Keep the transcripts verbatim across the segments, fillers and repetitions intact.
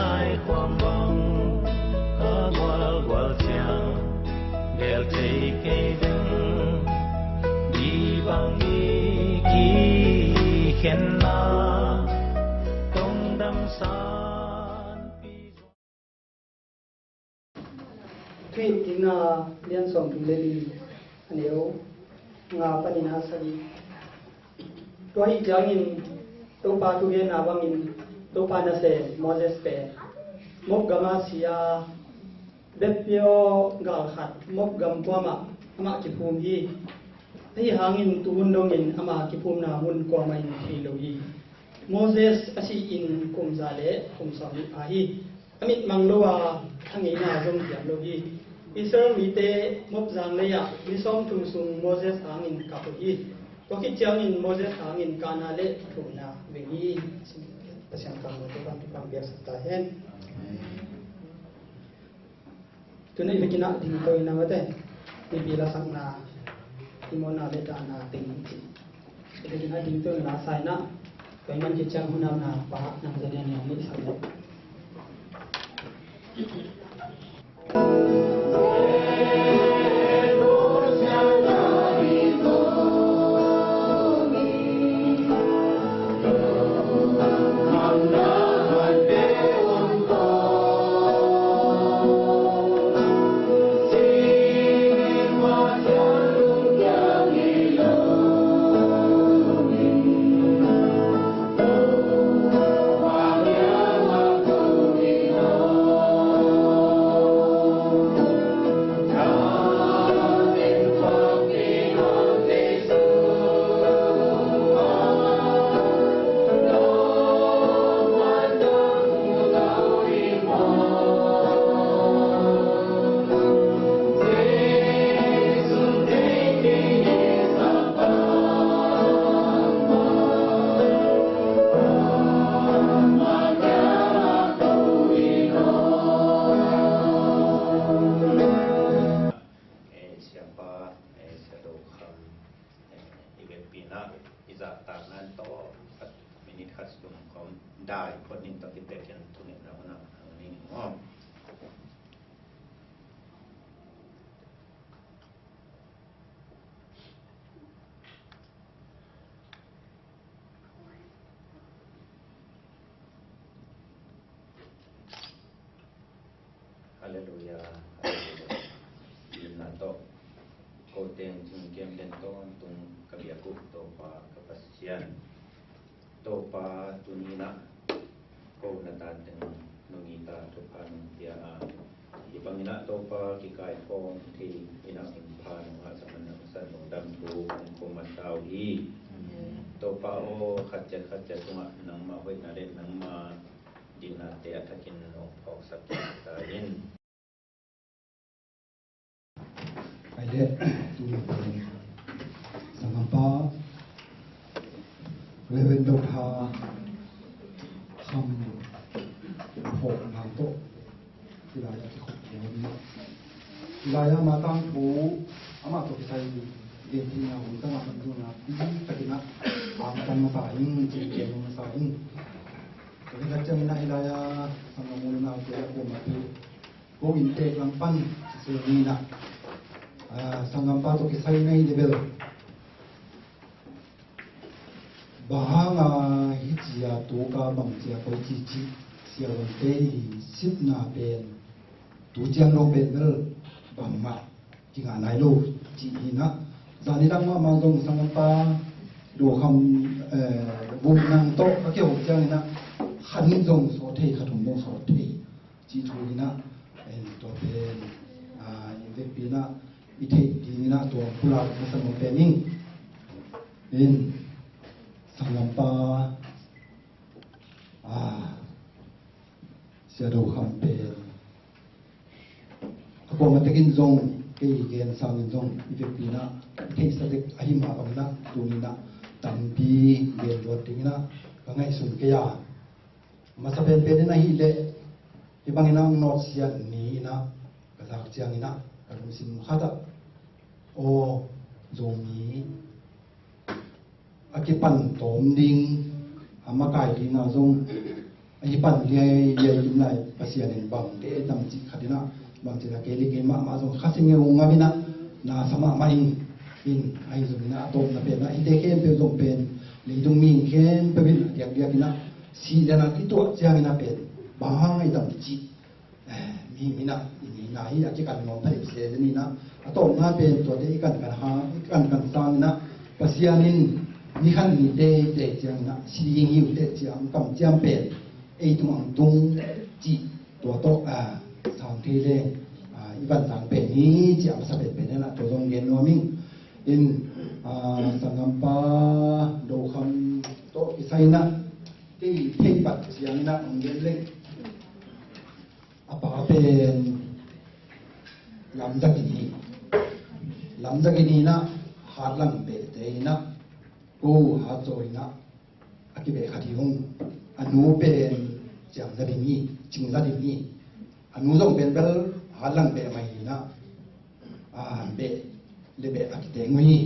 Ai khuam bang ka gualgual ciang, gel thei kei ding, di bang i kikhenna, tongdam sanpi. Thuhilhkikna lian sawmthum le li, a neu nga panin a sagih. Tua ahih ciangin Topa thugenna bangin Topa nasem Moses pen Moab gam a si a, beppi aw gal khat Moab gam kuamah amah kiphum hi. Ahi hangin tuhun dongin ama kiphumna mun kuamah in thei lo hi. Moses a sih in kum za le kum sawmnih pha hi. A mit mang lo a, a ngeina zong piang lo hi. Israel mite Moab zanglei ah ni sawmthum sung Moses hangin kap uh hi. Tua khit ciangin Moses hangin kahna le thumna veng hi. Pasian kammal te bang kipang biaksak ta hen. Tuna i vekin ah dingto in a mate, mipi lasakna, i mawhna le dahna teng ci. I vekin ah dingto in la sa in ah, tua i man khit ciang hun a na pa nang zanian i hong neihsak le. Eh, Siapa, eh, Sia Do Kham, eh, i vekpi in ah, i zahtakna tawh khat, minit khat sung khawng dai phot ning tawh kitek in thungetna hun ah hong ning maw. Halleluia, halleluia. Limna tawh ko teng cing kiam pen tawntung ka biak uh Topa ka Pasian. Topa tuni in ah ko na ta teng nong it a thupha nong pia a, hih bangin ah Topa kikaikhawm thei in ah hun pha nong ngahsak man nang san nong dam thu kong ko man ta uh hi. Amen. Topa aw, khat ciat khat ciat tungah nangmah hoihna le nangmah dihnate a thakin nong phawksak kik ta in. Ai le, tu ni pen sanggampa Reverend Doctor Kham Phawk Nang tawh, hilai a kikhop kik ni. Hilai a ama tangthu, ama tawh kisai gen theihna hun tangah man zong a, pi takin ah, ang tang masa in, cih gen masa in. Tua hi khat ciangin ah hilai a sanggam u le naute a kuamah tu ko inntek lam pan sisel ni in ah, ah, sanggampa tawh kisai na hih leh bel, bang hanga hih ci a tu ka bang ci a koi ci cih siavuante i sitna pen tu ciang lo pen bel bangmah kingah nai lo cih hi in ah, zani dang mahmah zong sanggampa Do Kham, eh, Vung Nang tawh ka kihawm ciangin ah khat in zong sawt thei, khat in zong sawt thei cih thu hi in ah, en tua pen, ah, i vekpi in ah i theih dingin ah tua pulak masa nuam pen ing. En sanggampa, ah, Sia Do Kham pen a kuamah tekin zong, kei gen sangin zong i vekpi in ah i theihsa tek ahi mah bangin ah tuni in ah tampi gen luat dingin ah ka ngaihsun kei a, masa penpen in ahih leh hih bangin ah nawtsiat ni in ah ka zak ciangin ah ka lungsim khat ah, aw, Zomi a kipan tawm ding, a makai ding a zong Ahi pan liailiai in lai Pasian in bang deih tam cih khat in ah, bang ci-in ah kei le kei mahmah zong Kha Siangtho ngam in ah, na sa mahmah ing. In ahi zongin ah a tawpna pen ah hihte khempeuh zong pen leitung mihing khempeuh in a diakdiak in ah sih le nat i tuah ciangin ah pen bang hang ahi tam cih, eh, mihing in ah i neihna hi a kikan nuam pha deuh se le ni in ah, a tawpna pen tuate i kankan hang, i kankan sangin ah Pasian in ni khat ni teitei ciangin ah si ding hi uh teh ci-a hong kamciam pen ei tung ang tung cih tua tawh, ah, sang thei leng, ah, i van sang pen hi ci-a masa penpen in ah tua zong gen nuam ing. In, ah, sanggampa Do Kham tawh kisai in ah kei theih pat ciangin ah hong gen leng. A pa pen Lam Za Gin hi. Lam Za Gin hi in ah Hatlang behte in ah, ko Hatzaw in ah a kibeh khat hi ung. A nu pen Ciang Za Ding hi, Cing Za Ding hi. A nu zong pen bel Hatlang beh mah hi in ah, a, beh le beh a kiteng uh hi.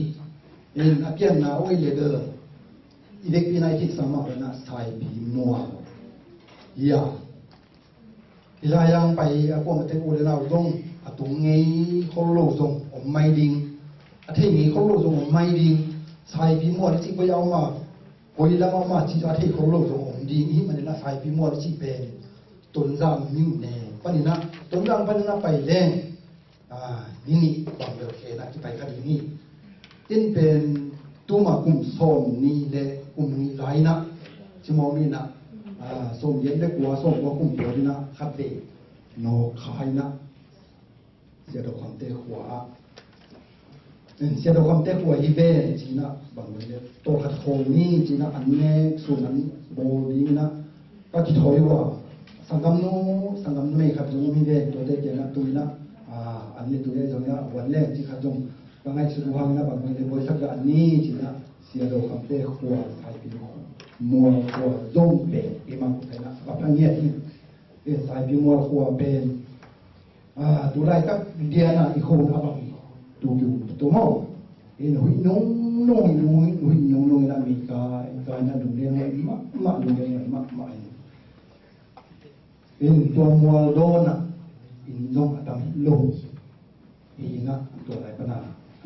In a pianna uh hi le bel i vekpi in ah i theihsa mah bangin ah Saipi mual hi a, hih lai-ah hong pai a kuamah teng u le nau zong a tung ngei khol lo zong om mai ding, a thei ngei khol lo zong om mai ding. Saipi mual i cih koi a om a, koi lam a om a cih a thei khol lo zong om ding. Ahih manin ah Saipi mual i cih pen Tonzang mi uh ne panin ah, Tonzang panin ah pai leng, ah, ni nih bang bel khen ah kipai kha ding hi. In pen tuma kum sawmnih le kum nih lai in ah, cimawh mi in ah, ah, sawmgiat le kua, sawmkua kum pawl in ah khatvei nawk kha in ah Sia Do Khamte khua ah, Sia Do Khamte khua hi ven ci-in ah, bang ven le tawlkhat khawng ni ci-in ah, an nek sun an bawl ding in ah ka kithawi uh a, sanggamnu, sanggamnu mei khat zong om hi ven, tuate kiang ah tung in ah, ah, an ne tu le zong in ah, wan leng ci khat zong ka ngaihsut uh hang in ah, bang ven le buaisak dah an ni ci-in ah, Sia Do Khamte khua, Saipi mual khua zong pen i mang kut in ah ka pha ngiat hi. Pen Saipi mual khua pen, ah, tu laitak dian a i khon a bang hi. Tu kiu tu maw. In huih nungnung, huih nungnung in a mi ka, ka in a lunglen huai mahmah, lunglen huai mahmah in. In tua mual dawn ah inn zong a tam hi lo. Hi in ah tua lai pan a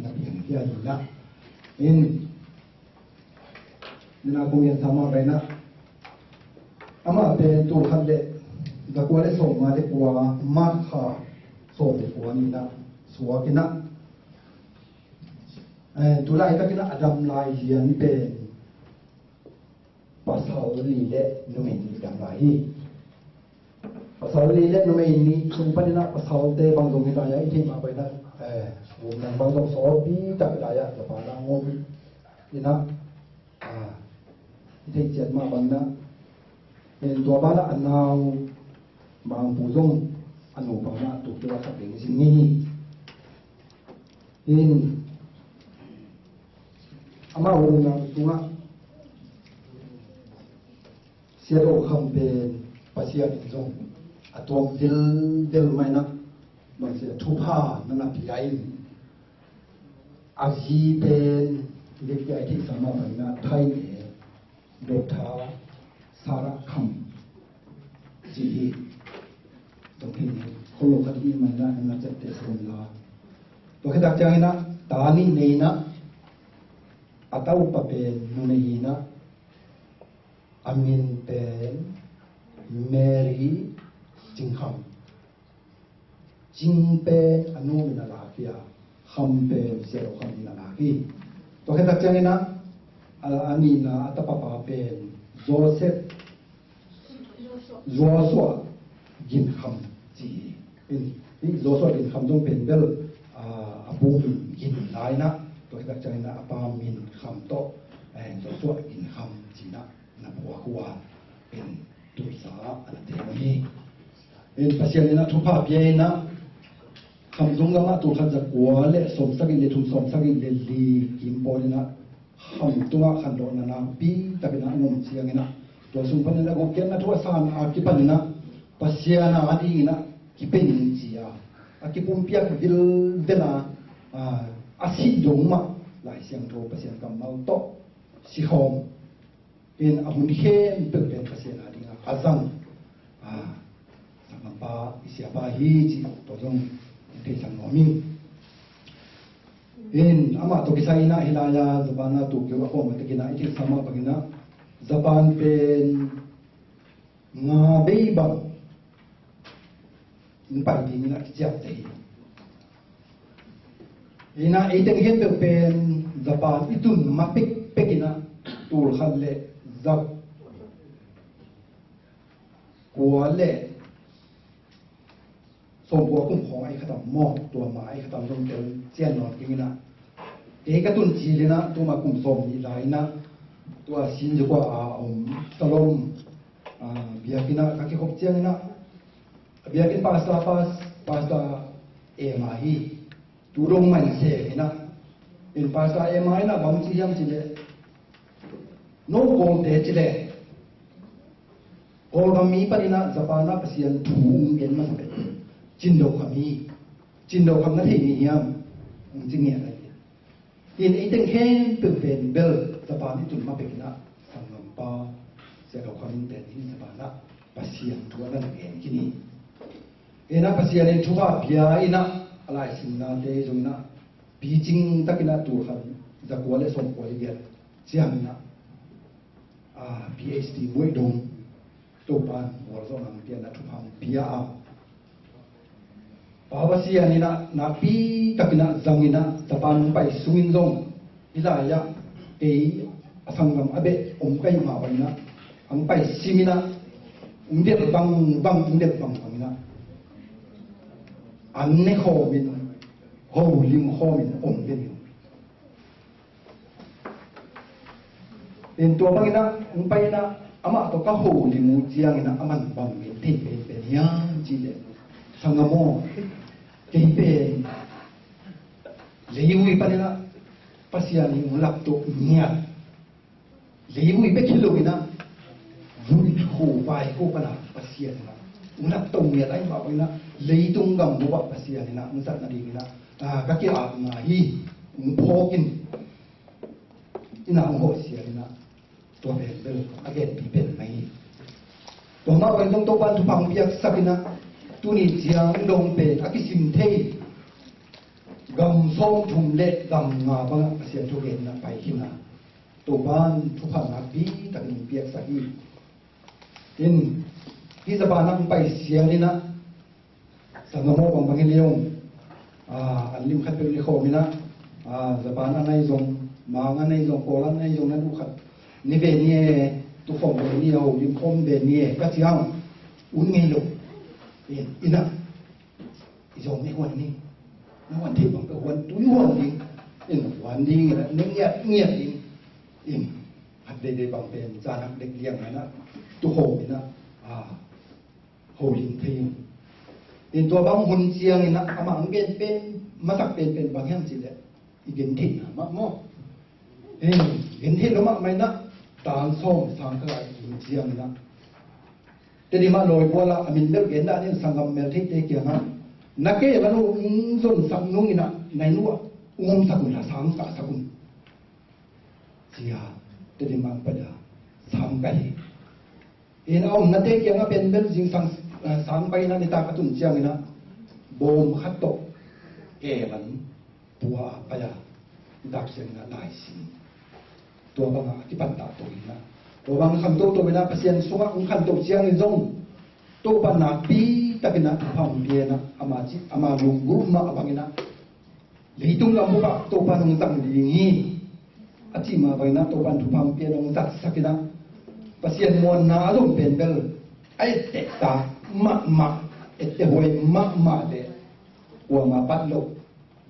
na piang khia hi in ah. In Nina kong gen sa mah pen ah, amah pen tul khat le zakua le sawmnga le kua, March kha sawm le kua ni in ah suak in ah, eh, tu laitak in ah a dam lai lian pen pasal li le numei nih dam lai hi. Pasal li le numei nih sung panin ah pasalte bang zong hi lai-ah i theih mah bangin ah, eh, vumnang bang zong sawtpi tak lai-ah Japan ah ngom in ah, ah, i theih ciat mah bangin ah, pen tua banah a nau Mangpu zong a nu bangin ah tu kila khat ding zing hi. In amah vumnang sungah Sia Do Kham pen Pasian in zong a tuak dildel mah in ah, bang ci a, thupha na na pia in. A zi pen bek pia i theihsa mah bangin ah Thai ne, Doctor Sarah Kham ci hi. Tua pen kholo khat i mah in ah na cette sawm la. Tua khit tak ciangin ah ta nih nei in ah, a taupa pen numei hi in ah, a min pen Mary Cing Kham. Cing pen a nu min a lak hi a, Kham pen Sia Do Kham min a lak hi. Tua khit tak ciangin ah, a, a nihna a tapapa pen Joseph Joshua Gin Kham ci hi. In, in Joshua Gin Kham zong pen bel, ah, a pu min Gin lai in ah, tua khit tak ciangin ah a pa min Kham tawh, eh, Joshua Gin Kham ci in ah na phuak uh a, pen Tulsa ah a na teng uh hi. In Pasian in ah thupha pia in ah, Khamtung gamah tul khat zakua le sawmsagih le thum, sawmsagih le li kim pawl in ah Khamtung ah khanlawhna nakpi takin ah a ngom ciangin ah, tua sung panin a gupkhiatna thu a san a kipanin ah Pasian a dingin ah kipia ning ci a, a kipumpiak vilvel a, a, a sih dong mah Lai Siangtho Pasian kammal tawh sikhawm in a hun khempeuh pen Pasian a dingin ah a zang Ah, sanggampa i siapa hi cih tua zong i theisak nuam hi. In amah tawh kisai in ah hih lai-ah Japan ah Tokyo a kawm a tek in ah i theihsa mah bangin ah Japan pen nga bei bang in pai ding in ah kiciamteh hi. In ah ei teng khempeuh pen Japan i tun ma pekpek in ah tul khat le za kua le sawmkua kum khawng a i khatam maw, tua ma a i khatam zong tel cian nawn keng in ah. Kei ka tun cil in ah tuma kum sawm nih lai in ah tua Shinjuku a om Shalom, ah, biakinn ah ka kikhop ciangin ah, a biakinn pastor, pas-, pastor Ema hi. Tu dong man se hi na. In pastor Ema in ah bang ci hiam cih leh, no Kawlte cih leh Kawlgam mi panin ah Japan ah Pasian thu hong gen masa pen Cin Do Kham hi. Cin Do Kham na thei ni hiam? Hong ci ngiat ahi. In ei teng khempeuh pen bel Japan i tun ma pek in ah sanggampa Sia Do Kham in pen hih Japan ah Pasian thu a na gen khin hi. In ah Pasian in thupha pia in ah a laisimnate zong in ah picing takin ah tul khat za kua le sawmkua le giat ciang in ah, ah, PhD muai dong Topan mual zawh nang pian ah thupha pia a. Pa Pasian in ah nakpi takin ah zang in ah Japan hong pai sungin zong hih lai-ah kei a sanggam a beh om ka hih mah bangin ah hong pai sim in ah hong delh bangbang, hong delh bangbang in ah an ne khawm in, holim khawm in om den in. In tua bangin ah hong pai in ah amah tawh ka holim uh ciangin ah a man bang in thei penpen hiam cih leh, sanggam aw, kei pen leivui panin ah Pasian in hong laptoh ngiat, leivui bek hi lo in ah vui kho vai kho pan ah Pasian in ah hong laptoh ngiat ahih mah bangin ah leitung gam bup ah Pasian in ah hong zat nadingin ah, ah, ka ki-apna hi. Hong phawk in, in ah hong hawh sian in ah tua pen bel a genpi pen mai hi. Tua mah bang dong Topan thupha hong piaksak in ah tuni ciang dong pen a kisim thei gam sawmthum le gam nga bangah Pasian thugen in ah pai khin a, Topan thupha nakpi takin hong piaksak hi. In hih Japan ah hong pai sian in ah sanggam aw, bangbang hi leh ung. Ah, an lim khat peuh ni khawm in ah, ah, Japan a nai zong, Mang a nai zong, Kawl a nai zong, na duh khat ni ve ni e, tukhawm ve ni e, holim khawm ve ni e ka ci a, ut ngei lo. In, in ah i zong ne huan ni, na huan thei bang peuh huan, tui huan ding. In huan ding in ah ne ngiat ngiat ding. In khat veivei bang pen za nak dek liang in ah tukhawm in ah, ah, holim thei ung. In tua bang hun ciangin ah amah hong gen pen masak penpen bang hiam cih leh i gentheihna mah maw? In gentheih lo mahmah in ah tan sawm sang khat lai hun ciangin ah Tedim ah lawi bual ah a min bel gen dan in sanggam meltheite kiangah na kei a van uh hong zonsak nung in ah nai nu ah hong omsak un la, sang kahsak un. Cia, Tedim ah pai a, sang kai hi. In a omnate kiangah pen bel zingsang, eh, sang pai in ah nitak a tun ciangin ah bawm khat tawh kei a van pua a pai a, nitak ciangin ah laisim. Tua bangah a kipan dah to in ah, tua bang khangto to in ah Pasian sungah hong khanto ciangin zong Topan nakpi takin ah thupha hong pia in ah, ama ci, ama lunggulh mah bangin ah leitung lam bupah Topan hong zang ding hi. A cih mah bangin ah Topan thupha hong pia in ah hong zatsak in ah, Pasian muanna a zong pen bel a etteh ta mahmah, etteh huai mahmah le kuamah bat loh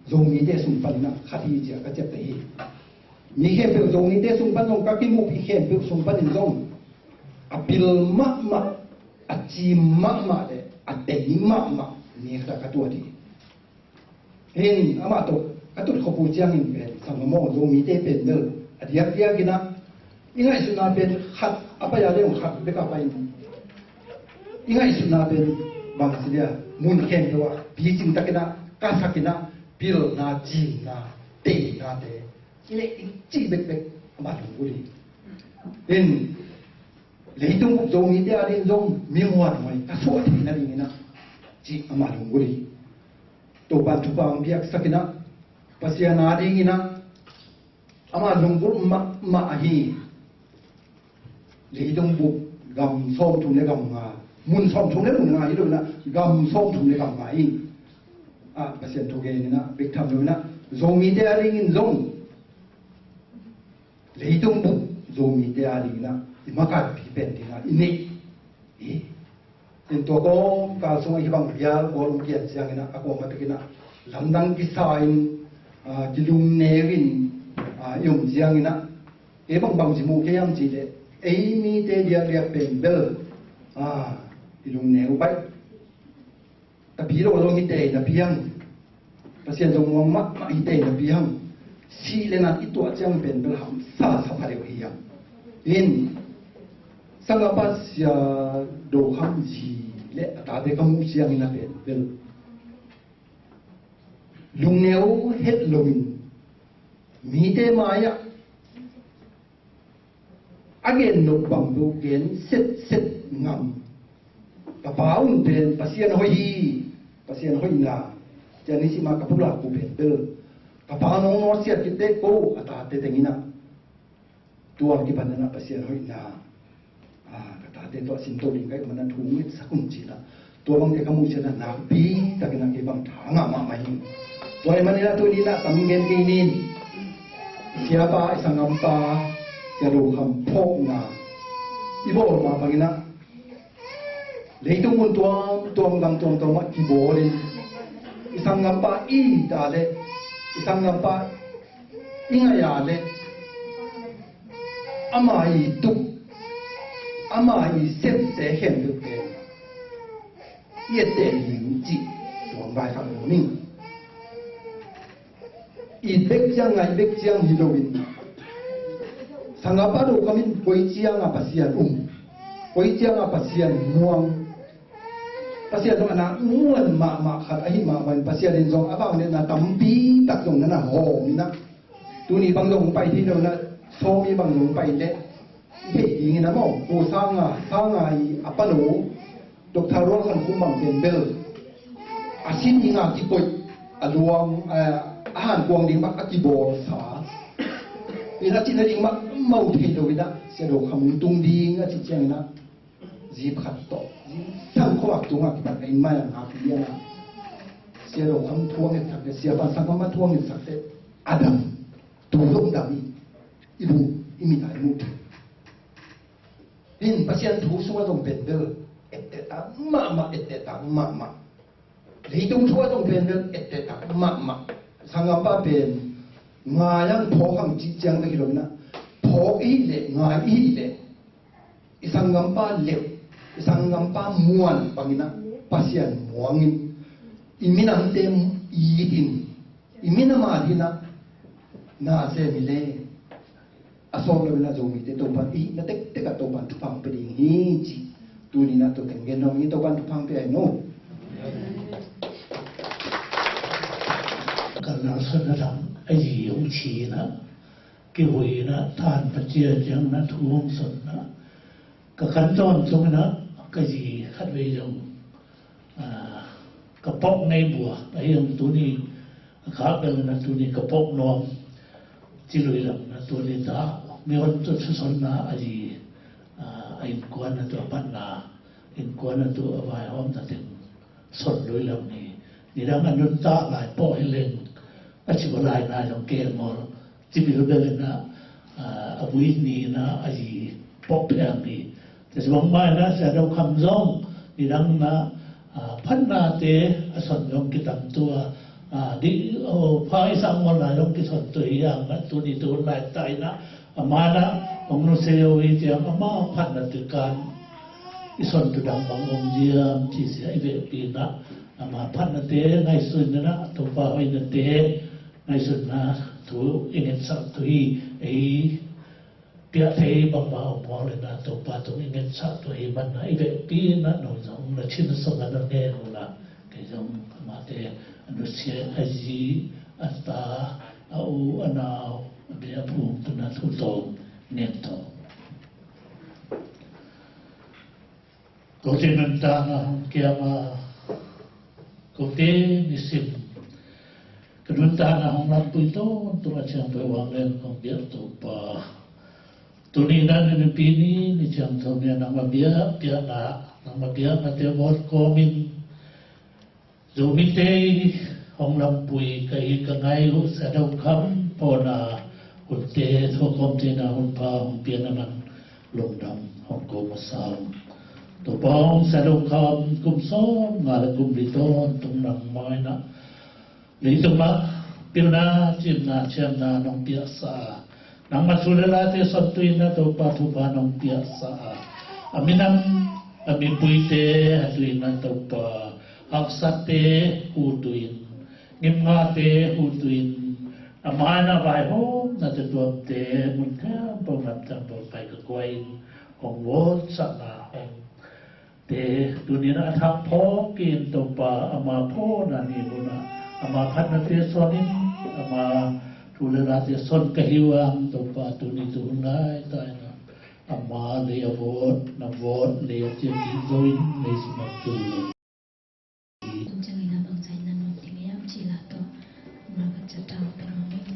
Zomite sung panin ah khat hi ci-a ka ciapteh hi. Mi khempeuh Zomite sung pan zong ka kimuhpih khempeuh sung panin zong a pil mahmah, a cim mahmah le a tei mahmah mi khat ah ka tuat hi. In amah tawh ka tut khop uh ciangin pen sanggam aw, Zomite pen bel a diakdiak in ah i ngaihsutna pen khat a pai a le hong khat bek a pai in, i ngaihsutna pen bang ci dia, mun khempeuh ah picing takin ah kasak in ah pilna, cimna, teinate i neih ding cih bekbek amah lunggulh hi. In Leitung bup Zomite a ding zong mi muanhuai ka suah theihna dingin ah, cih ama lunggulh hi. Topan thupha hong piaksak in ah, Pasian a dingin ah ama lunggulh mahmah ahi. Leitung bup gam sawmthum le gam nga, mun sawmthum le mun nga hi lo in ah, gam sawmthum le gam nga hi. Ah, Pasian thu gen in ah bek tham lo in ah, Zomite a dingin zong leitung bup Zomite a dingin ah i makaihpi pen dingin ah i neih hi. In tua kawmkal sungah hih bang bial gual hong kiat ciangin ah, a kuamah takin ah lamdang kisa in, ah, kilungneu in, ah, i om ciangin ah, kei bang bangci mu kei hiam cih leh, ei mite diakdiak pen bel, ah, i lungneu baih. Tapi lo zong hi tei napi hang, Pasian zong muang mahmah hi tei napi hang, sih le nat i tuah ciang pen bel hamsa sa pha deuh hi hang. In, Sanggampa Sia Do Kham zi le a tate ka muh ciangin a pen bel lungneu het loin mite mai-ah a gen nop bang beuh gen setset ngam. Ka pa un pen Pasian hoih hi, Pasian hoihna, cian ni sima ka pulak uh pen bel ka pa nong nawsiat kit dek ko, a tate tengin ah. Tua kipan in ah Pasian hoihna, ah, ka tate tawh a sinto ding ka hih manin thu ngetsak un ci-in ah, tua bangte ka muh ciangin ah nakpi takin ah kei bang tha ngah mahmah hi. Tua ahih manin ah tuni in ah tam gen kei ning. Siapa, i sanggampa Sia Do Kham phawkna i bawl mah bangin ah, leitung mun tuamtuam, gam tuamtuam ah kibawlin, i sanggampa i it a leh, i sanggampa i ngaih a leh, ama i tup, ama i septe khempeuh pen i etteh ding cih tua bang khat lo ning. It bek ciang, ngaih bek ciang hi loin, sanggampa Do Kham in koi ciang a Pasian um, koi ciang a Pasian muang, Pasian zong a nak muan mahmah khat ahih mah bangin Pasian in zong a vangliatna tampi tak zong na na hawm in ah, tuni bang zong pai thei lo in ah, sawm i bang zong pai leh i theih dingin ah maw, ko sanga, sanga i a pano Doctor Ruang Khan Khum bang pen bel a sin i nga kikoih, a luang, a, a hankuang ding bang a kibawlsa in, a cihna ding mah mau thei lo in ah, Sia Do Kham tung ding a cih ciangin ah, zi pakhat tawh, zi sang khawh a tungah kipan ka inn mai-ah ngak lian a, Sia Do Kham thu a ngetsak teh, Siapa sanggampa thu a ngetsak teh a dam, tu zong dam hi. I bu, i mit a i muh thei. In Pasian thu sungah zong pen bel etteh tak mahmah, etteh tak mahmah. Leitung thu a zong pen bel etteh tak mahmah. Sanggampa pen ngai ang phawk ang cih ciang bek hi lo in ah, phawk i hih leh, ngai i hih leh, i sanggampa leh, i sanggampa muan bangin ah Pasian muang in, i minamte it in, i minam a dingin ah na sem hi leh, a sawt lo in ah Zomite Topan i hihna tektek ah Topan thupha hong pia ding hi cih tuni in ah tua teng gen nuam ing. Topan thupha hong pia hen aw. Ka nalsatna dang a yi hong ci in ah, kihui in ah, than pacia ciang in ah thu hong sot in ah, ka kan tawn sung in ah ka yi khatvei zong, ah, ka pawk ngei bua, ahi zong tuni a kah bel in ah tuni ka pawk nuam ci lui lam in ah, tuni ta mihon tawh thusonna a yi, ah, a innkuan a tawh a phatna, innkuan a tawh a vaihawmna teng son lui lam hi. Nidang a nuntak lai pawh hi leng, a ci bawlai nai zong kei a ngawl ci bilbel in ah, ah, a vui ni in ah a yi pawh pheek hi. Tua ci bang mah in ah Sia Do Kham zong nidang in ah, ah, phatnate a son zong kitam tua, ah, di, oh, pha i sang ngawl lai zong kison tua hi hang ah, tuni tu hun lai ta in ah, a man ah hong nusia uh hi ciang, ama phatna tawh kan i son tu dang bang om diam ci sia i vekpi in ah, ama phatnate ngaihsun in ah, Topa hoihnate ngaihsun in ah, thu i ngetsak tu hi. Ei piah thei bangbang om muak le in ah, Topa tung i ngetsak tu hi man in ah, i vekpi in ah, no zong na chin sung a na ngen uh in ah, kei zong amate a nusia, a zi, a ta, a u, a nau, a bia, a phung tungah thu tawm ngen tawh. Kote nuntakna hong kiam a, kote nisim ka nuntakna hong lampui tawntung a, Siangtho Vanglian kong biak Topa. Tuni na ni nipi ni, ni siangtho ni a nangmah biak, biakna, nangmah biaknate a vawt kawmin Zomite hong lampui ka it ka ngai uh Cedar Camp pawlna hunte, thuakhawmte na hun pha hong pian a man lungdam hong ko masa uh. Topa aw, Cedar Camp kum sawmnga le kum li tawntung nangmah in ah leitung ah pilna, cimna, ciamna nong piaksa a, nangmah thu le late sawt tu-in ah Topa thupha nong piaksa a, a minam, a mipuite a tu-in ah Topa haksate hu tu-in, ngimngate hu tu-in, a mai-ah vaihawmna tuamtuamte mun khempeuh, gam khempeuh pai ka kuai in hong vawtsakna hong te, tuni-in a thak phawk in Topa, ama phatna ni hun ah ama phatnate sawnin, ama thu le late sawn ka hi uh a, Topa tuni tu hun laitakin ah ama lei a vawt, na vawt lei a ciah ding zo in nei sungah tul lo. Tung ciangin a bangzah in na nuam ding hiam cih la tawh, na ka ciah tang peng lo ni.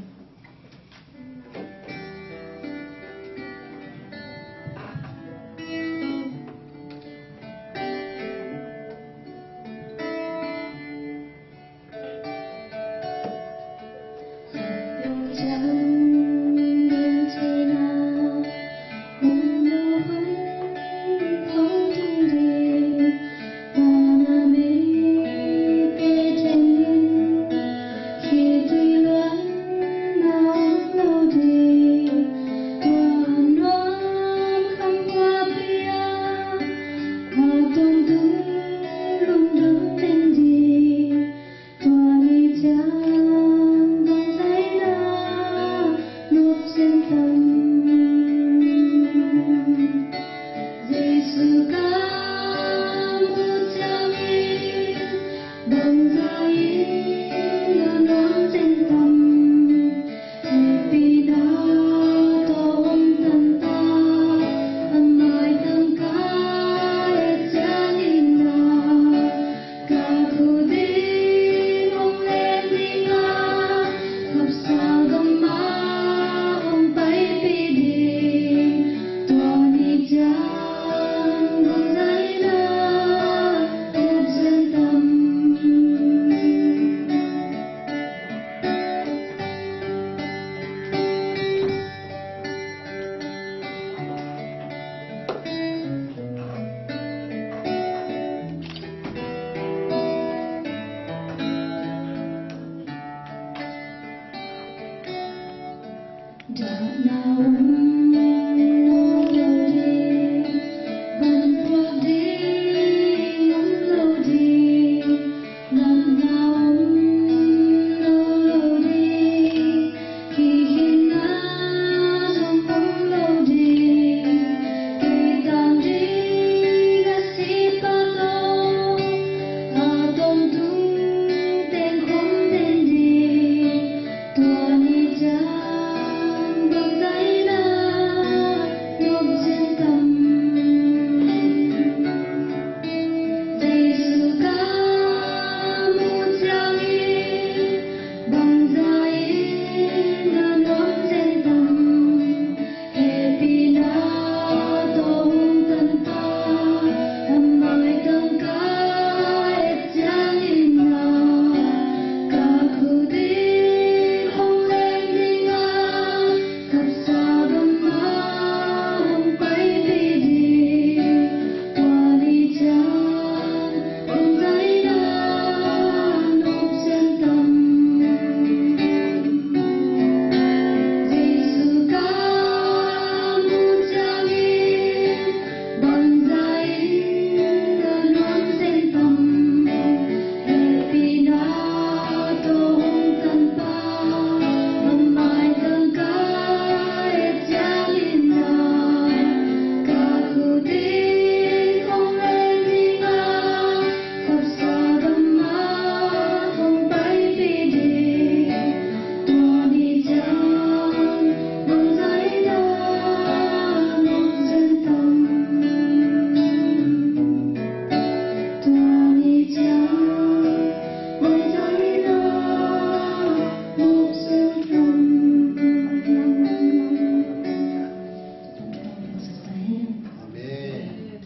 Amen.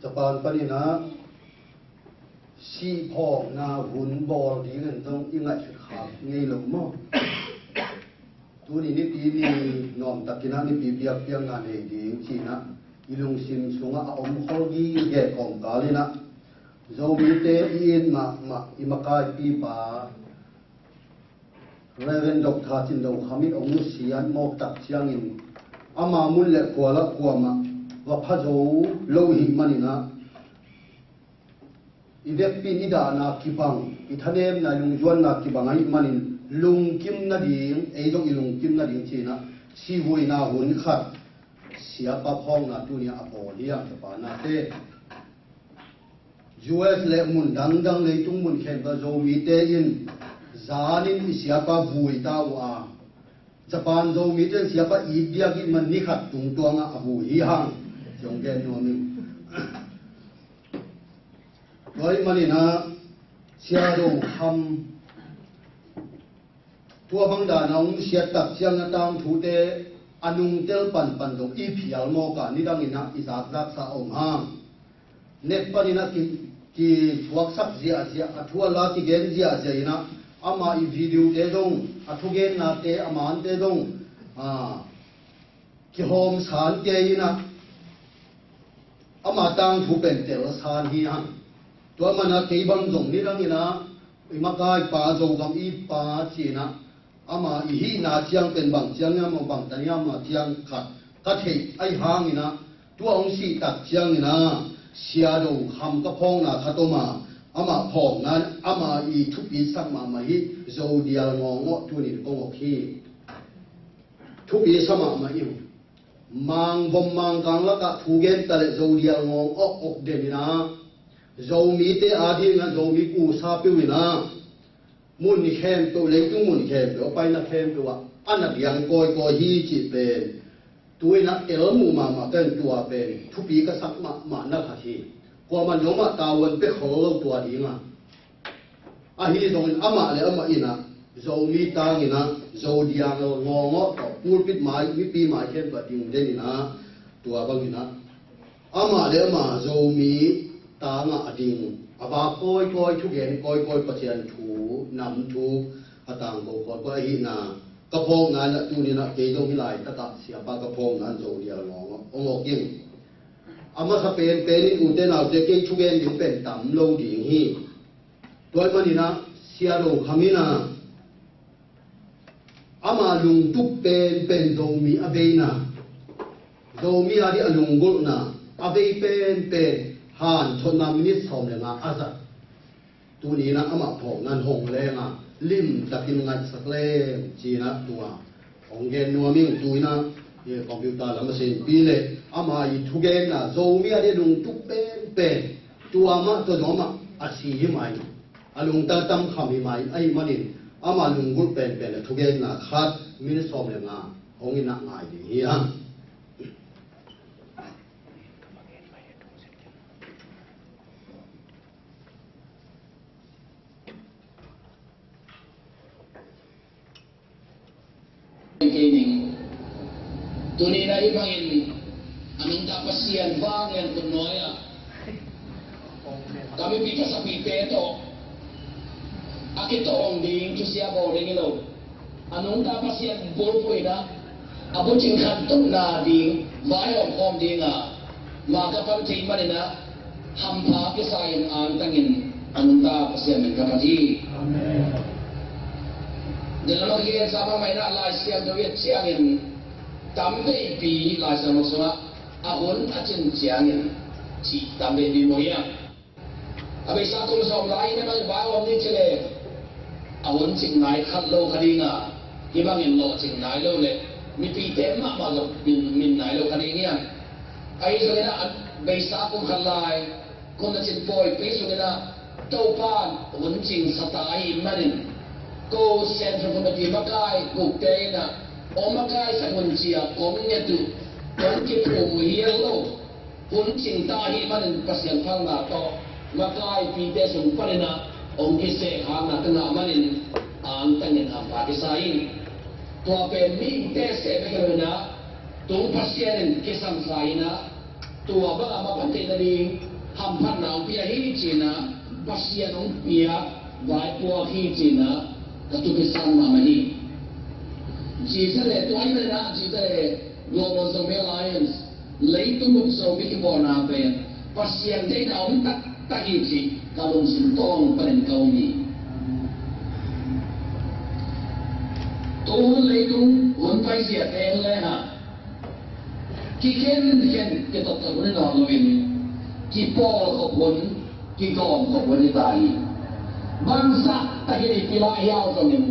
Japan panin ah sihphawkna hun bawl dingin zong i ngaihsut khak ngei lo maw? Tuni nipi ni nuamtakin ah nipi biakpiakna nei ding ci-in ah i lungsim sungah a om khol gige kawmkal in ah Zomite i it mahmah i makaipipa Reverend Doctor Cin Do Kham in hong nusia mawk tak ciangin ama mun le khua lah kuamah va pha zo lo ahih manin ah i vekpi in i dahna kibang, i thanemna, i lungzuanna kibang ahih manin lungkim nading, ei zong i lungkim nading ci-in ah sivuina hun khat siapa phawkna tuni-ah a bawl hi hang, ka pa nate. U S le mun dangdang, leitung mun khempeuh Zomite in zanin i siapa vui ta uh a, Japan Zomite in siapa it diak ahih man ni khat tungtuangah a vui hi hang. Zong gen nuam ing. Tua ahih manin ah Sia Do Kham tua bang dan a hong siat tak ciang a tangthute a nungtel panpan zong i phial mawk a, nidangin ah i zakzaksa a om hang. Net panin ah ki, kisuaksak ziahziah, a thu a la kigen ziahziah in ah ama i videote zong, a thugennate, a mante zong, a, kihawm san kei in ah ama tangthu pen tel san hi hang. Tua manin ah kei bang zong nidangin ah i makaipa Zogam i pa ci-in ah ama i hihna ciang pen bang ciang hiam, bang tan hiam a ciang khat ka theih ahih hangin ah tua hong sih tak ciangin ah Sia Do Kham ka phawkna khat om a, amah phawkna in ama i thupi sak mahmah hi. Zo dial ngawngawh tunin kong awk hi. Thupi sa mahmah ing. Mangvom Mangkang lakah thu gen ta leh Zo dial ngawng awk awk den in ah, Zomite adingin ah Zomi kusa peuh in ah, mun khempeuh, leitung mun khempeuh, a paina khempeuh ah a na diang kawikawi hi cih pen tu-in ah tel muh mahmah ka hi. Tua pen thupi ka sak mahmahna khat hi. Kuamah in zong amah tavuan pia khol lo tua ding a. Ahi zongin amah le amah in ah Zomi tangin ah Zo dial ngawngawh tawh pulpit mai, mipi mai khempeuh ah ding den in ah, tua bangin ah amah le amah Zomi tangah a ding, a vak kawikawi, thugen kawikawi, Pasian thu, nam thu a tangko kawikawi ahihna ka phawkna in ah, tuni in ah kei zong hih laitakah siapa ka phawkna in Zo dial ngawngawh hong awk ing. A masa penpen in ute naute, kei thugen ding pen tam lo ding hi. Tua ahih manin ah Sia Do Kham in ah ama lungtup penpen Zomi a veina, Zomi ading a lunggulhna a vei penpen hanthotna minit sawm le nga a zat. Tuni in ah amah phawkna in hong leng a, limtakin ngaihsak leng ci-in ah tua hong gen nuam ing. Tu-in ah, eh, computer lam a senpi le ama i thugenna Zomi ading lungtup penpen, tua mah, tua zong amah a si hi mai, a lungtang tamkham hi mai ahih manin ama lunggulh penpen a thugenna khat minit sawm le nga hong in ah ngai ding hi hang. Kei ning. Tuni in ah hih bangin a nungta Pasian vang lian khut nuai-ah ka mipi ka sapite tawh a kitawng ding thusia bawl ding hi lo. A nungta Pasian bulphuh in ah a bucing khantohna ding vaihawm khawm ding a, mah ka pan thei manin ah hampha kisa in angtangin a nungta Pasian min ka phat hi. Amen. Tua lam a kigen sa mahmah in ah Lai Siangtho i et ciangin tam veipi Lai Siangtho sungah a hun a cin ciangin cih tam veipi mu hiam? A beisa kum sawm lai in a bang i vaihawm ni ci leh a hun cing nai khat lo kha ding a, hih bangin lawhcing nai lo leh mipite mahmah zong min, min nai lo kha ding hiam? Ahi zongin ah a beisa kum khat lai, kum a cin pawipi sungin ah Topa in hun cingsa ta ahih manin ko Central Committee makai gukte in ah hong makaisak hun ci-a kong nget uh, kong kiphum uh hial lo. Hun cingta ahih manin Pasian phalna tawh makaipite sung panin ah hong kisehkhakna ka ngah manin angtangin hampha kisa ing. Tua pen mihingte seh bek hi lo in ah, tung Pasian in kisamsa in ah, tua bangah mapan theih nading hamphatna hong pia hi ci-in ah, Pasian hong pia vaipuak hi ci-in ah, ka thupi san mahmah hi. Ci ta leh, tua ahih manin ah ci ta leh, Global Zomi Alliance, leitung bup Zomi kipawlna pen Pasian deihna om taktak hi cih ka lungsim tawng panin ka um hi. Tu hun leitung hun paizia teng le hang kikhenkhen kitotkhop hun hi nawn loin, kipawlkhop hun, kigawmkhop hun hi ta hi. Bangzah takin i pil ah i au zongin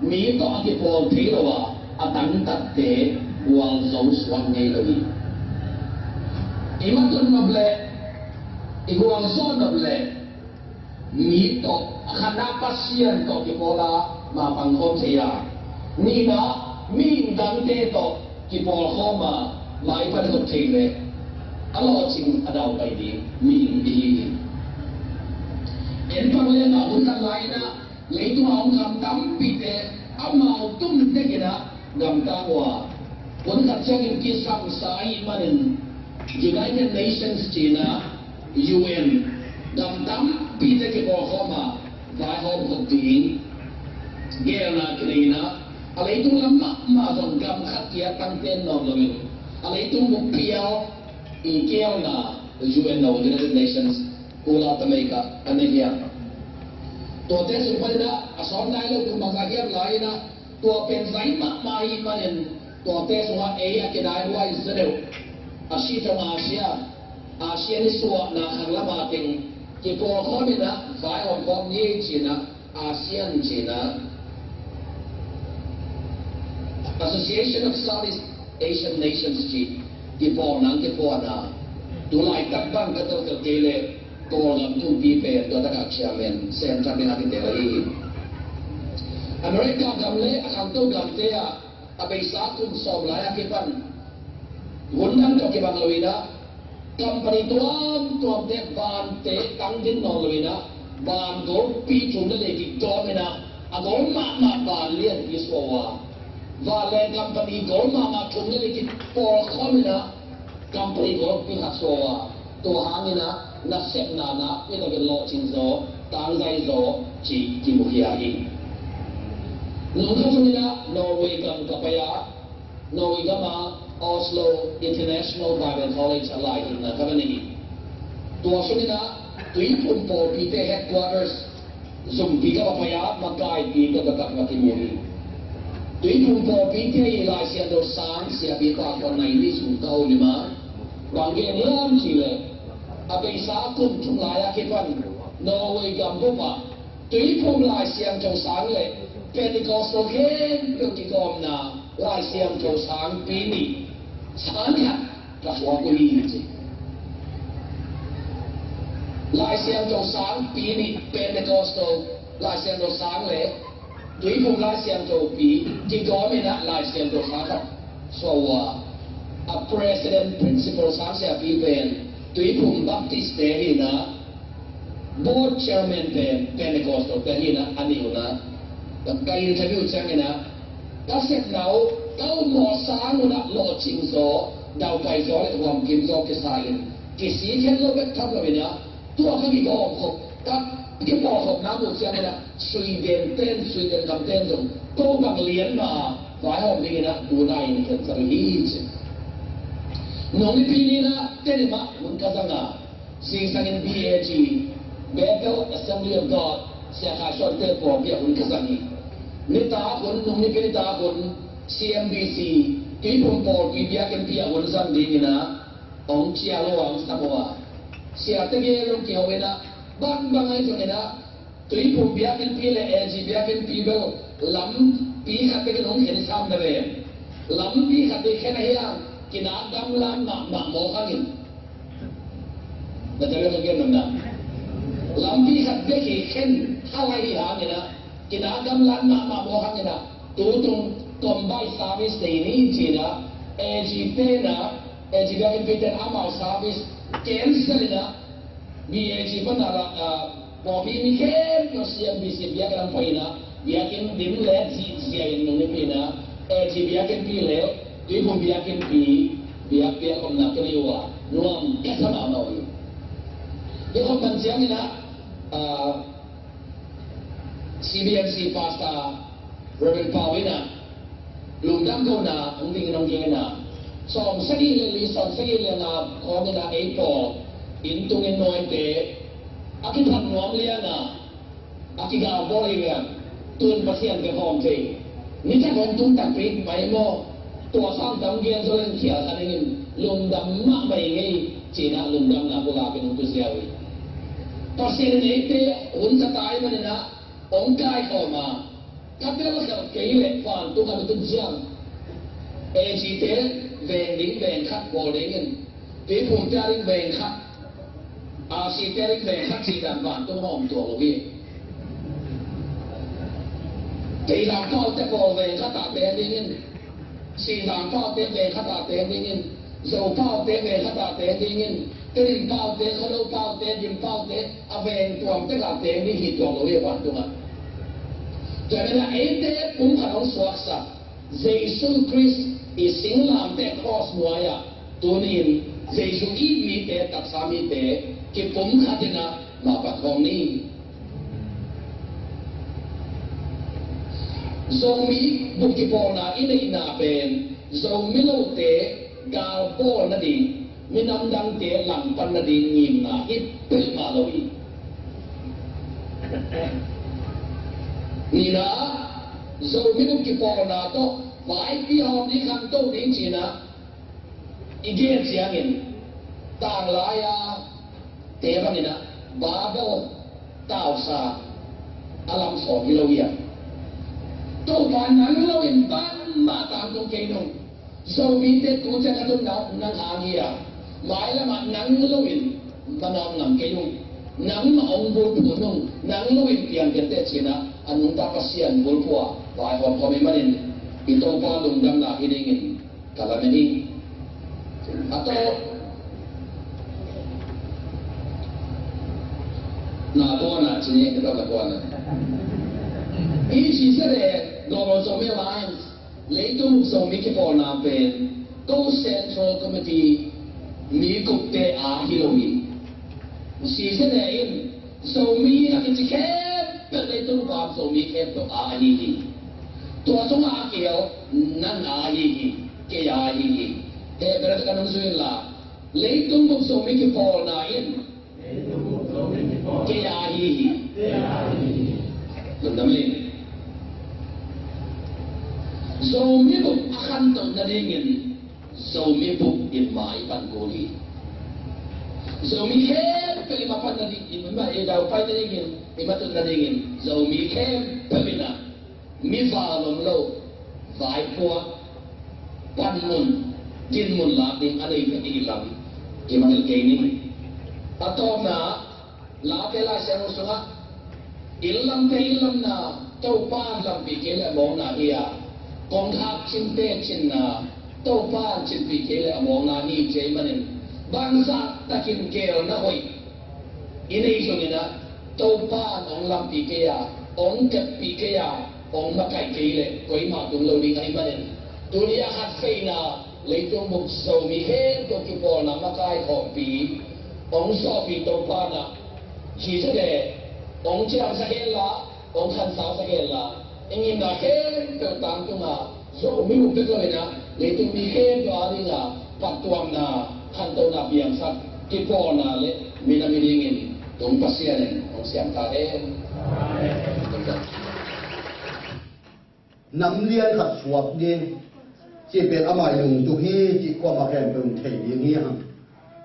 mi tawh a kipawl thei lo a, a dangtatte gualzo suak ngei lo hi. I matut nop leh, i gualzo nop leh, mi tawh, a khatna Pasian tawh kipawl a, mapang khawm thei a, nihna mihing dangte tawh kipawl khawm a, maipan khawm thei leh a lawhcing a daupai ding mihing i hi hi. En pang leng ah hun khat lai-in ah, leitung a om gam tampite amau tum tekin ah gamtang uh a, hun khat ciangin kisamsa ahih manin United Nations ci-in ah, U N, gam tampite kipawlkhawm a, vaihawm khop ding geelna kinei in ah, a leitung lam mahmah zong gam khat kia tangten nawn loin, a leitung buppi a i geelna U N lo, United Nations, kula tamei kah a na hiam. Tuate sung panin ah a sawt nai lo tung bangzah hiam lai-in ah, tua pen zai mahmah ahih manin, tuate sungah ei a kinaihuai zaw deuh, a si tawh Asia, Asia nisuahna khang lam a teng kipawlkhawm in ah, vaihawm khawm ni ci-in ah, Asia ci-in ah, Association of Southeast Asian Nations ci, kipawlna kipuan a, tu laitak bang ka teltel kei leh, Kawlgam thumpi pen tua takah chairman sem khat ding a kitel ahi hi. America gam le a khangto gamte ah, a beisa kum sawm lai a kipan, hun dang tawh kibang lo in ah, company tuamtuamte vante tang din nawn lo in ah, van golpi thum le li kigawm in ah, a gol mahmah van lianpi suah uh a, vanleng company gol mahmah thum le li kipawlkhawm in ah, company golpi khat suah uh a, tua hangin ah nasepna nakpi takin lawhcing zaw, tangzai zaw cih kimukhia hi. Nung khat sungin ah Norway gam ka pai a, Norway gam a Oslo International Bible College a lai hilhna ka va nei hi. Tua sungin ah Tuiphum pawlpite headquarters zumpi ka va pai a, makaipi tawh taktak va kimu hi. Tuiphum pawlpite i Lai Siangtho sang siapi pa khuan nai ni sung ka holim a, bang gen hiam cih leh, a beisa kum thum lai a kipan Norway gam bup ah Tuiphum Lai Siangtho sang le Pentecostal khempeuh kigawmna Lai Siangtho sangpi nih, sang khat ka suak uh hi ci. Lai Siangtho sangpi nih, Pentecostal Lai Siangtho sang le Tuiphum Lai Siangtho pi kigawm in ah Lai Siangtho sang khat suah uh a, a president principal sang siapi pen Tuiphum Baptist te hi in ah, board chairman pen Pentecostal te hi in ah, a nih un ah, ka interview ciangin ah, ka sepna uh, ka ummawh sang un ah lawhcing zaw, daupai zaw le huamkim zaw kisa in, kisik het lo bek tham lo in ah, tua ka kigawmkhop, ka kipawlkhopna muh ciangin ah, Sweden ten, Sweden gam ten zong ko bang lian mah a vaihawm dingin ah, tu nai in khensat uh hi ci. Nung nipi ni in ah Tedim ah hun ka zang a, zingsangin B A G, Bethel Assembly of God, Sia Khai Suante pawlpi ah hun ka zang hi. Nitak hun, nung nipi nitak hun, C M B C, Tuiphum pawlpi biakinnpi ah hun zang dingin ah hong cial uh a, hong sam uh a, siate gel hong kiho in ah, bangbang ahi zongin ah, Tuiphum biakinnpi le A G biakinnpi bel lampi khat bekin hong khen sam na ve. Lampi khat bek khen ahi hang, kinak gamlat mahmah mawk hangin. Na tel bek hong gen nang na. Lampi khat bek hi khen hal ahi hangin ah, kinak gamlat mahmah mawk hangin ah, tutung combine service nei ni ci-in ah, A G te in ah, A G biakinnpi te in ah amau service Cancel in ah, B A G pan ah, ah, pawlpi mi khempeuh C M B C biakinn lam pai in ah, biakinn dim le zihziah in nung nipi in ah, A G biakinnpi le Tuiphum biakinnpi biak, biak omna ka nei uh a, nuam ka sa mahmah uh hi. Biak om pan ciangin ah, ah, C B N C pastor Reverend Pau in ah, lungdam kohna hong dingin hong gen a, sawm sagih le li, sawm sagih le nga khawng in ah ei pawl, inn tungin nawite, a kiphat nuam liang a, a kigal bawl liang, tun Pasian ka hawm thei. Nitak hong tung takpi mai maw? Tua sang tam gen zo leng khial kha dingin lungdam mahmah ing ei, ci-in ah lungdamna pulak in hong tu ziau hi. Pasian in eite hun ka tai manin ah, hong kaikhawm a, ka tel khelh kei leh vantung a na tun ciang, A G te veng ding veng khat bawl dingin, Tuiphum te a ding veng khat, R C te a ding veng khat cih dan vantung hawm tuak lo hi. Teizang paute pawl veng khat ah teng dingin, Sizang paute veng khat ah teng dingin, Zo paute veng khat ah teng dingin, Tedim paute, Khuado paute, Dim paute, a veng tuam tek ah teng ding hi tuak lo hi a vantung ah. Tua manin ah eite pumkhat hong suaksak Jesu Khrist i singlamteh cross nuai-ah tuni-in Jesu i mite, taksa mite kipumkhat in ah mah pat khawm ni. Zomi bup kipawlna i neihna pen Zomi lote galbawl nading, minam dangte langpan nading ngimna hi peuhmah lo hi. Nihna, Zomi bup kipawlna tawh vaipi hawm ding, khanto ding ci-in ah i gen ciangin, tanglai-a te bangin ah Babel tausa a lam sawm hi lo hi a. Topa nang lo in bangmah tangtung kei nung. Zomite tu ciang a tun nang hang hi a, mailam ah nang lo in manawt ngam kei ung. Nangmah hong bulphuh nung, nang lo in piang kei teh ci-in ah a nungta Pasian bulphuh a vaihawm khawm ahih manin i Topa lungdamna hi dingin ka lamen hi. A tawp, na tua na ci ni, na tua na. I C Z A, Global Zomi Alliance, Leitung Zomi Kipawlna pen ko Central Committee mi gupte a hi lo hi. C Z A in Zomi a kici khempeuh, leitung bup Zomi khempeuh a ahi hi. Tua sungah a kihel nang a ahi hi, kei a ahi hi. Hehpihna tawh ka nung zui inla, Leitung bup Zomi Kipawlna in kei a ahi hi. Lungdam ei. Zomi bup a khantoh nadingin Zomi bup in mah i pan kul hi. Zomi khempeuh i mah pan nading, i mah, i daupai nadingin, i mah tun nadingin Zomi khempeuh in ah mi val om lo, vaipuak, panmun, dinmun lak ding a nei pen i lam kimangngilh kei ni. A tawpna, Late Lai Siangtho sungah, inn lamte inn lamna Topa in lampi kei leh a mawkna hi a, kongkhak cinte cinna Topa in cinpih kei leh a mawkna hi ci ahih manin, bangzah takin geelna hoih i neih zongin ah, Topa in hong lampih kei a, hong keppih kei a, hong makaih kei leh koimah tung lo ding ahih manin, tuni a khat veina leitung bup Zomi khempeuh kipawlna makai khawmpi hong sawhpih Topa in ah, ci sak e, hong ciamsak hen la, hong khansau sak hen la, i ngimna khempeuh tangtung a, Zomi bup bek lo in ah, leitung mi khempeuh a ding a phattuamna, khantohna piangsak, kipawlna le minam hi dingin tung Pasian in hong siam ta hen. Nam lian khat suak ding cih pen amah i lungtup hi cih kuamah khempeuh in thei ding hi hang.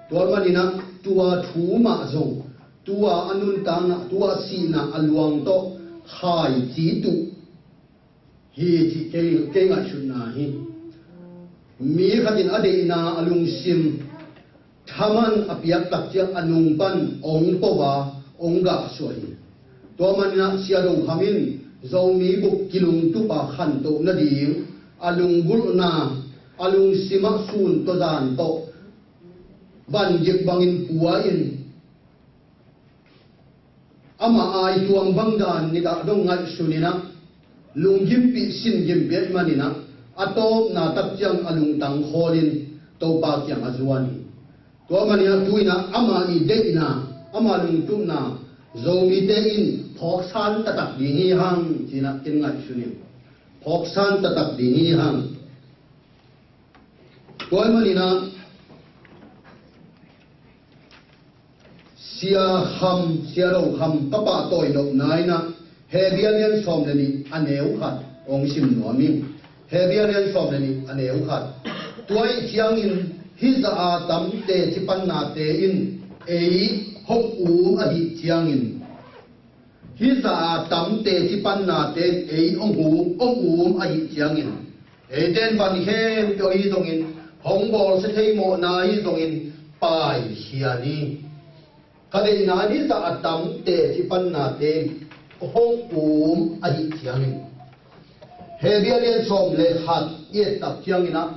Tua manin ah tua thu mah zong, tua a nuntakna, tua a sihna a luang tawh khaici tuh hi cih kei, kei ngaihsutna hi. Mi khat in a deihna a lungsim thaman a piak tak ciang a nung pan hong po a, hong gahsuah hi. Tua manin ah Sia Dong Kham in Zomi bup kilungtup a khantoh nading a lunggulhna, a lungsim ah sun tawh zan tawh Van gik bangin pua in, amah aituang bang dan nidang dong ngaihsun in ah, lunggimpih singimpih ahih manin ah, a tawpna tak ciang a lungtang khawl in Topa kiang a zuan hi. Tua manin ah tu-in ah ama i deihna, ama lungtupna Zomite in phawksan taktak ding hi hang ci-in ah ken ngaihsun in, phawksan taktak ding hi hang. Tua ahih manin ah Sia Kham, Sia Do Kham ka pahtawi nopna in ah Hebru a lian sawm le nih a neu khat hong sim nuam ing. Hebru a lian sawm le nih a neu khat. Tua ahih ciangin hih zah a tam teci pannate in ei hong um ahih ciangin, hih zah a tam teci pannate in ei hong um, hong um ahih ciangin, eite in van khempeuh ahi zongin, hong bawlsia thei mawhna ahi zongin, paikhia ni. Ka deihna in hih zah a tam teci pannate in hong um ahih ciangin, Hebru a lian sawm le khat i et tak ciangin ah,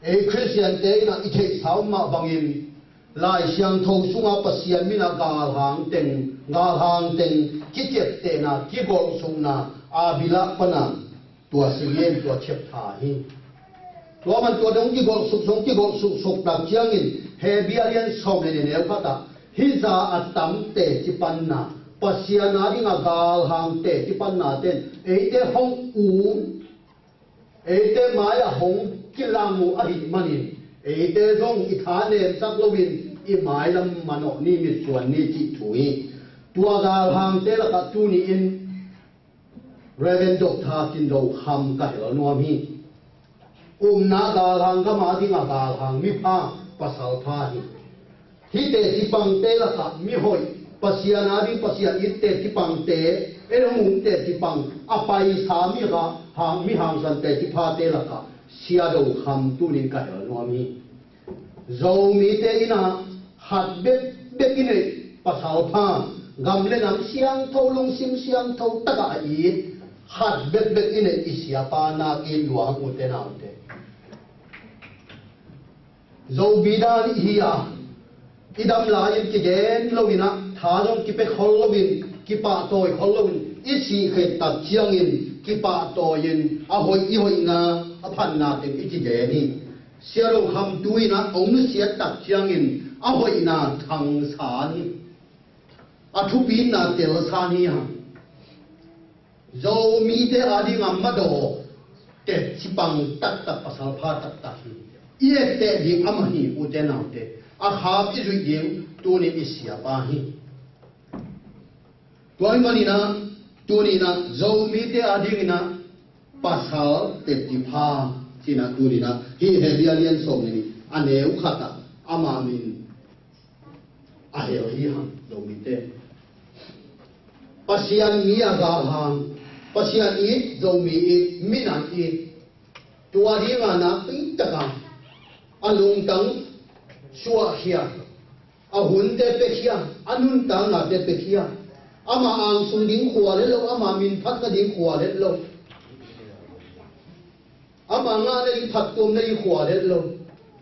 ei Khristiante in ah i theihsa mah bangin, Lai Siangtho sungah Pasian min ah galhang teng, galhang teng kiciaptehna, kigolhsukna a bilak pan a tua si lian tua chapter hi. Tua man tua dong kigolhsuk, sung kigolhsuk suk tak ciangin Hebru a lian sawm le nih a neu khat ah hih zah a tam teci panna, Pasian a ding a galhang teci pannate in eite hong um, eite mai-ah hong kilang uh ahih manin, eite zong i tha nemsak loin i mailam manawh ni, mitsuan ni cih thu hi. Tua galhangte lakah tuni-in Reverend Doctor Kin Do Kham ka hel nuam hi. Upna galhang gam a ding a galhang mipha, pasal pha hi. Hih teci pangte lakah mihoih, Pasian a ding Pasian it teci pangte, ei hong um teci pang, a paisa mi ha-, hang, mi hangsan teci phate lakah Sia Do Kham tuni-in ka hel nuam hi. Zomite in ah khat bekbek i neih pasal pha, gam le nam siangtho, lungsim siangtho takah a it, khat bekbek i neih i siapa nak it lua hang, ute naute. Zomi dan i hi a, i dam lai-in kigen loin ah, tha zong kipia khol loin, kipahtawi khol loin, i sih khit tak ciangin kipahtawi-in a hoih, i hoihna, a phatna teng i kigen hi. Sia Do Kham tu-in ah hong nusiat tak ciangin a hoihna thangsan hi. A thupitna telsan hi hang. Zomite a ding a madaw teci pang taktak, pasal pha taktak hi. I etteh ding amah hi, ute naute. A khap i zuih ding tuni-in i siapa hi. Tua ahih manin ah tuni-in ah Zomite a dingin ah pasal teci pha ci-in ah tuni-in ah hih Hebru a lian sawm le nih a neu khat ah ama min a hel hi hang, Zomite. Pasian mi a galhang, Pasian it, Zomi it, minam it, tua ding a nakpi takin a lungtang suahkhia, a hunte piakhia, a nuntaknate piakhia, ama angsung ding khual het lo, ama minphatna ding khual het lo. Ama ngahna ding, phattuamna ding khual het lo.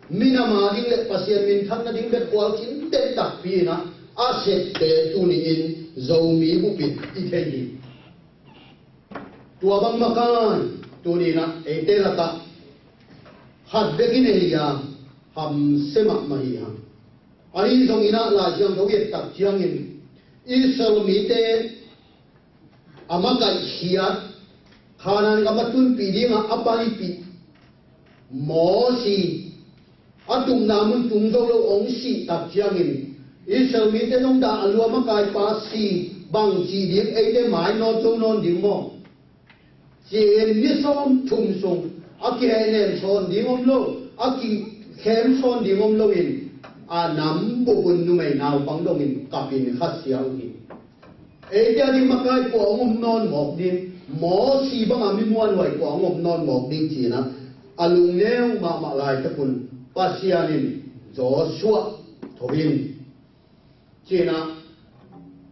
Minam a ding le Pasian minthanna ding bek khual khin den takpi in ah a sette tuni-in Zomi bup in i thei hi. Tua bang makai tuni-in ah eite lakah khat bek i neih a, hamsia mahmah hi hang. Ahi zongin ah Lai Siangtho i et tak ciangin Israel mite a makaihkhiat, Kanaan gam a tunpih dingah a paipih Mosi, a tupna mun tung zo lo hong sih tak ciangin Israel mite in hong dah a lua, makaipa si bang ci ding, eite mainawt zo nawn ding maw? Ci-in ni sawmthum sung a kihehnem sawn ding om lo, a kikhem sawn ding om loin, a nam bup un numei naupang dongin kapin khasia uh hi. Eite a ding makai kua hong om nawn mawk ding, Mosi banga mi muanhuai kua hong om nawn mawk ding ci-in ah a lungneu mahmah laitak un Pasian in Joshua tho in, ci-in ah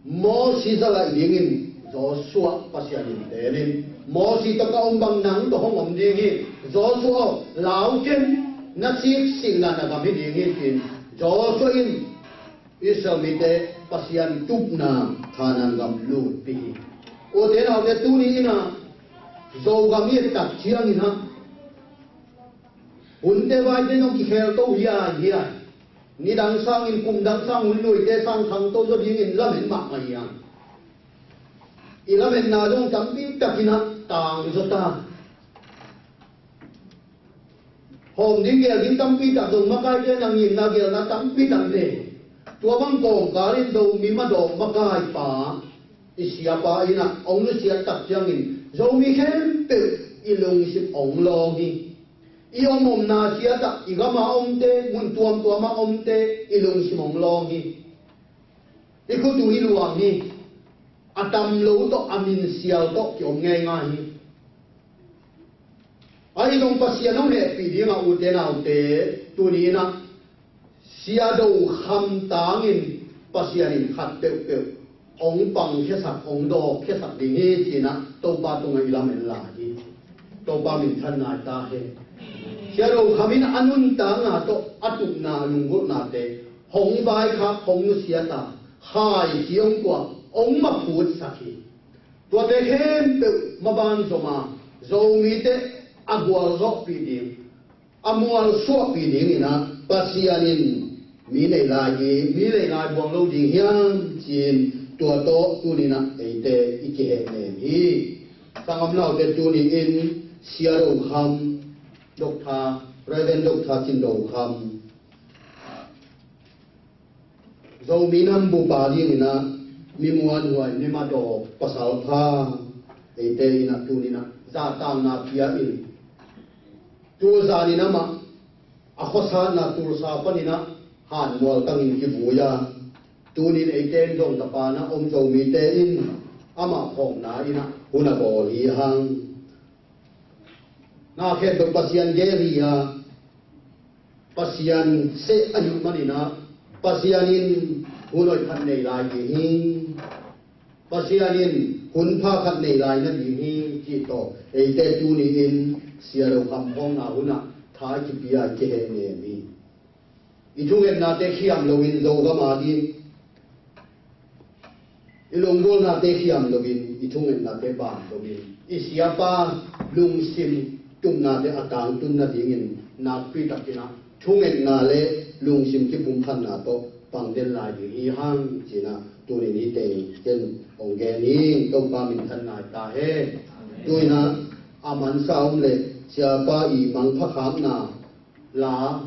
Mosi zalaih dingin Joshua Pasian in teelin, Mosi tawh ka om bang nang tawh hong om ding hi. Joshua aw, lau ken, na siksikna na gam hi ding hi, ci-in Joshua in Israel mite Pasian tupna Kanaan gam lutpih hi. Ute naute, tuni in ah Zogam i et tak ciangin ah hunte vaite zong kikhel to hiaihiai. Nidang sangin, kumdang sang hun luite sang khangto zaw dingin lamen mahmah hi hang. I lametna zong tampi takin ah tangzaw ta. Hawm ding gel ding tampi tak zong makaite, na ngimna gelna tampi tak nei. Tua bang kawmkal in Zomi madawk makaipa, i siapa in ah hong nusiat tak ciangin Zomi khempeuh i lungsim hong lawng hi. I om omna siat ah, i gam a omte, mun tuamtuam a omte i lungsim hong lawng hi. I khut uh i luang hi. A tam lo tawh, a min sial tawh kiom ngeingai hi. Ahi zong Pasian hong hehpih dingah, ute naute, tuni in ah Sia Do Kham tangin Pasian in khat peuhpeuh hong pangkhiasak, hong dawkkhiasak ding hi ci-in ah Topa tungah i lamen lai hi. Topa minthanna hi ta hen. Sia Do Kham in a nuntakna tawh a tupna, a lunggulhnate hong vaikhak, hong nusiat a, hai ci hong kuak, hong maphutsak hi. Tuate khempeuh maban zom a, Zomite a gualzawhpih ding, a mualsuahpih dingin ah Pasian in mi nei lai hi. Mi nei lai buang lo ding hiam ci-in tua tawh tuni-in ah eite i kihehnem hi. Sanggam naute, tuni-in Sia Do Kham, Doctor, Reverend Doctor Cin Do Kham, Zomi nam bupa dingin ah mi muanhuai, mi madawk pasal pha, eite in ah tuni-in ah zahtakna pia in, tulzan in amah a khuasatna Tulsa panin ah hanmual tangin kivui a, tuni-in eite in zong tapa na om Zomite in amah phawkna in ah hun a bawl hi hang. Na khempeuh Pasian gel hi a, Pasian seh ahih manin ah Pasian in hun hoih khat nei lai ding hi. Pasian in hun pha khat nei lai na ding hi cih tawh eite tuni-in Sia Do Kham phawkna hun ah tha i kipia, i kihehnem hi. I thungetnate khiam loin Zogam a ding, i lunggulhnate khiam loin, i thungetnate ban loin, i siapa lungsim tupnate a tangtun nadingin nakpi takin ah thungetna le lungsim kipumkhatna tawh pang den lai ding hi hang ci-in ah tuni-in hih teng ken hong gen hi. Topa minthanna hi ta hen. Tu-in ah a mansa om leh siapa i mangpha khakna la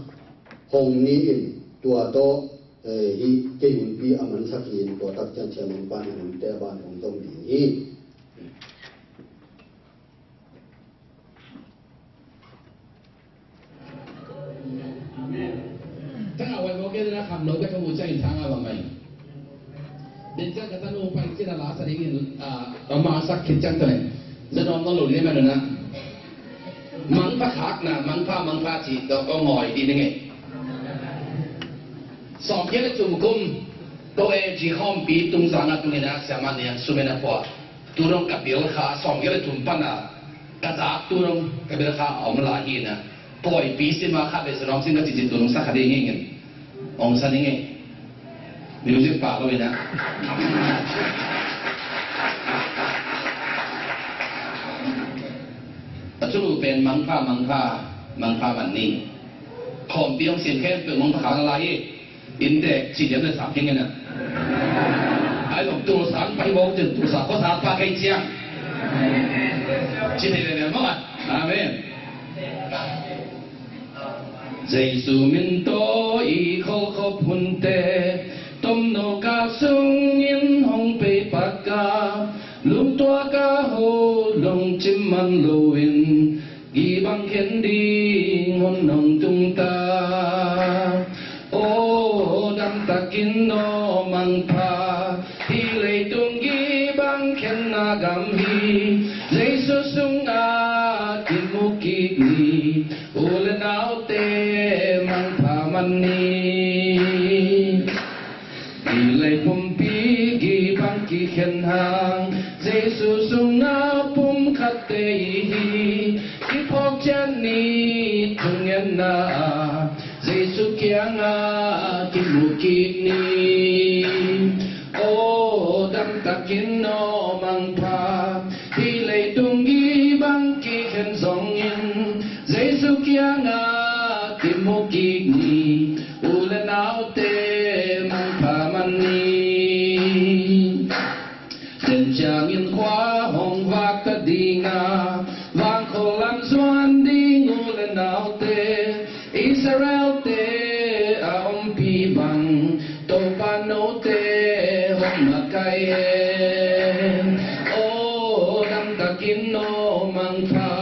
hong ni in, tua tawh, eh, hih kei hunpi a mansak in, tua tak ciang Chairman pa in a nunte a ban hong zong ding hi. Amen. Tangah wai mawk ina kham lo ka thamu ciangin thangah bang mai. Bentian ka tanu pai cin a la sa dingin, ah, a masak khit ciang tawh leh za nuam nawn lo liam a nunah. Mangpha khakna, mangpha, mangpha ci tawh ka ngawi dih ning ei. Sawmgiat le thum kum ko e ci khawmpi tungzang a tungin a siamah nih a sum in a pua. Tu dong ka bil kha sawmgiat le thum pan a ka zak tu dong ka bil kha a om lai hi na. Pawipi sim a khat le sa dong sim ka cincin tu dong sa kha ding hi ngin. Ong sa ning ei. Music pa lo ina. A culu pen mangpha, mangpha, mangpha man ni. Khawmpi ong sim khempeuh mangpha khang lai hi. Inntek ci diam le sam hi ngina. Ai bang tulsa pai bawk cin tulsa khuasa pa kei ciang. Ci thei le le mawk a. Amen. Jesu min tawh i kholkhop hunte, tomno ka sungin hong pei pak a, lungtuak a ho lungcim man loin, gibang khen ding hun hong tung ta. Aw damtakin aw mangpha, hih leitung gibang khenna gam hi, Jesu sungah kimu kik ni. U le naute mangpha man ni. Hih lei pumpi gibang kikhen hang, Jesu sungah pumkhatte i hi. Kiphawk ciat ni thungetna ah, Jesu kiangah kimu kik ni. Aw damtakin aw mangpha, hih leitung gii bang kikhen zongin Jesu kiangah kimu kik ni. U le naute mangpha man ni. Zen ciangin khua hong vak ta ding a, vangkho lam zuan ding u le naute, Israelte a ompi bang, Topa note hong makaih hen. Aw damtakin aw mangpha,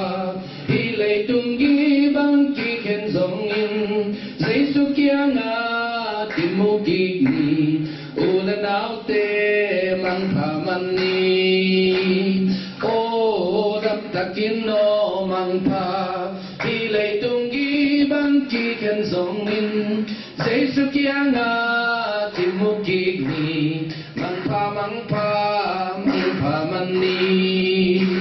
hih leitung gii bang kikhen zongin Jesu kiangah kimu kik ni. U le naute mangpha man ni. Aw damtakin aw mangpha, hih leitung gii bang kikhen zongin Jesu kiangah kimu kik ni. Mangpha, mangpha, mangpha man ni.